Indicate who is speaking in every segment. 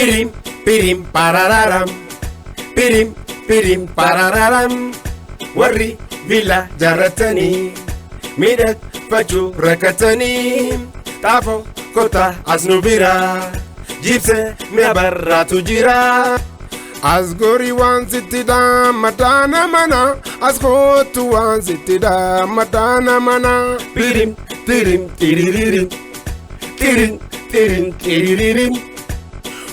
Speaker 1: Pirim pirim parararam. Pirim pirim parararam. Warri villaa jaarratanii miidhagfachuu rakkatanii xaafoo kottaa as nu bira jiibsamii Abarraatu jira.
Speaker 2: As gorii waan sitti dhaammataa mana, as kootu waan sitti dhaammataa mana.
Speaker 1: Pirim tirim tiriririm tirim tirim tiriririm.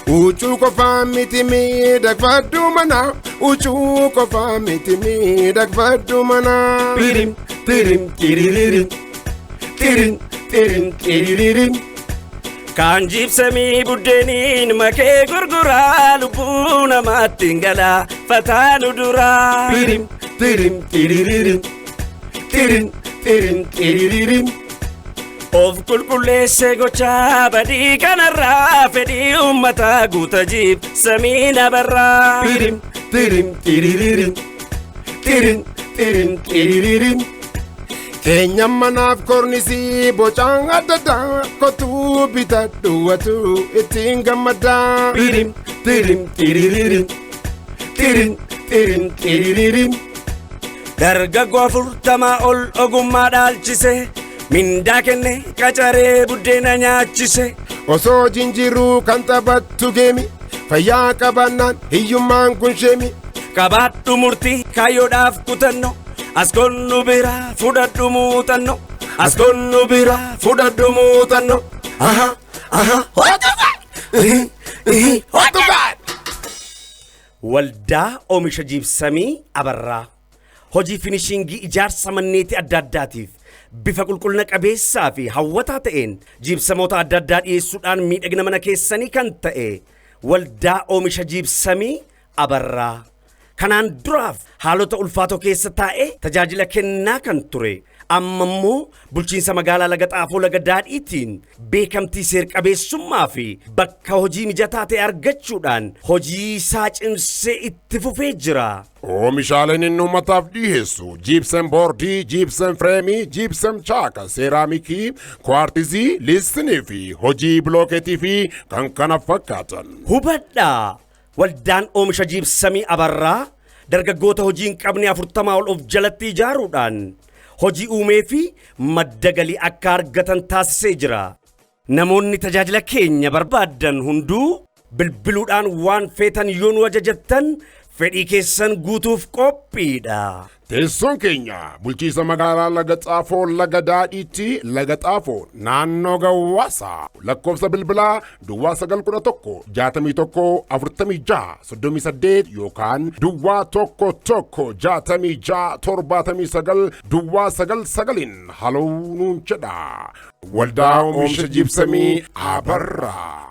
Speaker 2: Huccuu qofaa miti miidhagfadhu mana, huccuu qofaa miti miidhagfadhu mana.
Speaker 1: Pirim tirim tiriririm tirim tirim tiriririm.
Speaker 3: Kaan jiibsamii buddeeniin makee gurguraa, lubbuu namaatti hin galaa fataanu duraa.
Speaker 1: Pirim tirim tiriririm tirim tirim tiriririm.
Speaker 3: Of qulqulleessee gochaa badii kanarraa, fedhii uummataa guuta jiibsamii Abarraa.
Speaker 1: Pirim tirim tiriririm tirim tirim tiriririm.
Speaker 2: Keenya manaaf kornisii bocaan adda addaa, kottuu bitadhu watu ittiin gammaddaa.
Speaker 1: Pirim tirim tiriririm tirim tirim tiriririm.
Speaker 3: Dargaggoo 40 ol ogummaa dhaalchise, mindaa kenne, qacaree buddeena nyaachise.
Speaker 2: Osoo jinjiruu kan taphattu geemi, fayyaa qabannaan hiyyummaan kun sheemi.
Speaker 3: Qabaadhu murtii kaayyoodhaaf kutannoo, as konnu biraa fudhadhu muuxannoo. As konnu biraa fudhadhu muuxannoo.
Speaker 1: Aha aha. What?
Speaker 3: Waldaa Oomisha Jiibsamii Abarraa hojii finishingii ijaarsa manneetii adda addaatiif bifa qulqullina qabeessaa fi hawwataa ta'een jiibsamoota adda addaa dhiyeessuudhaan miidhagina mana keessanii kan ta'e Waldaa Oomisha Jiibsamii Abarraa. Kanaan duraaf haalota ulfaatoo keessa taa'ee tajaajila kennaa kan ture, amma immoo bulchiinsa magaalaa Laga Xaafoo Laga Daadhiitiin beekamtii seer-qabeessummaa fi bakka hojii mijataa ta'e argachuudhaan hojii isaa cimsee itti fufee jira.
Speaker 2: Oomishaaleen inni uummataaf dhiyeessu gypsum boardii, gypsum frameii, gypsum chalk, seeraamikii, kwartzii, liistinii fi hojii bilookeetii fi kan kana fakkaatan.
Speaker 3: Hubadhaa! Waldaan Oomisha Jiibsamii Abarraa dargaggoota hojii hin qabne 40 ol of jalatti ijaaruudhaan hojii uumee fi madda galii akka argatan taasisee jira. Namoonni tajaajila keenya barbaaddan hunduu bilbiluudhaan waan feetan yoo nu ajajattan fedhii keessan guutuuf qophiidha.
Speaker 2: Teessoon keenya bulchiisa magaalaa Laga Xaafoo Laga Daadhiitti, Laga Xaafoo, naannoo Gawwaasaa. Lakkoofsa bilbilaa 0911 61 46 38 yookaan 01 16 69 099n haloo nuun jedha. Waldaa Oomisha Jiibsamii Abarraa.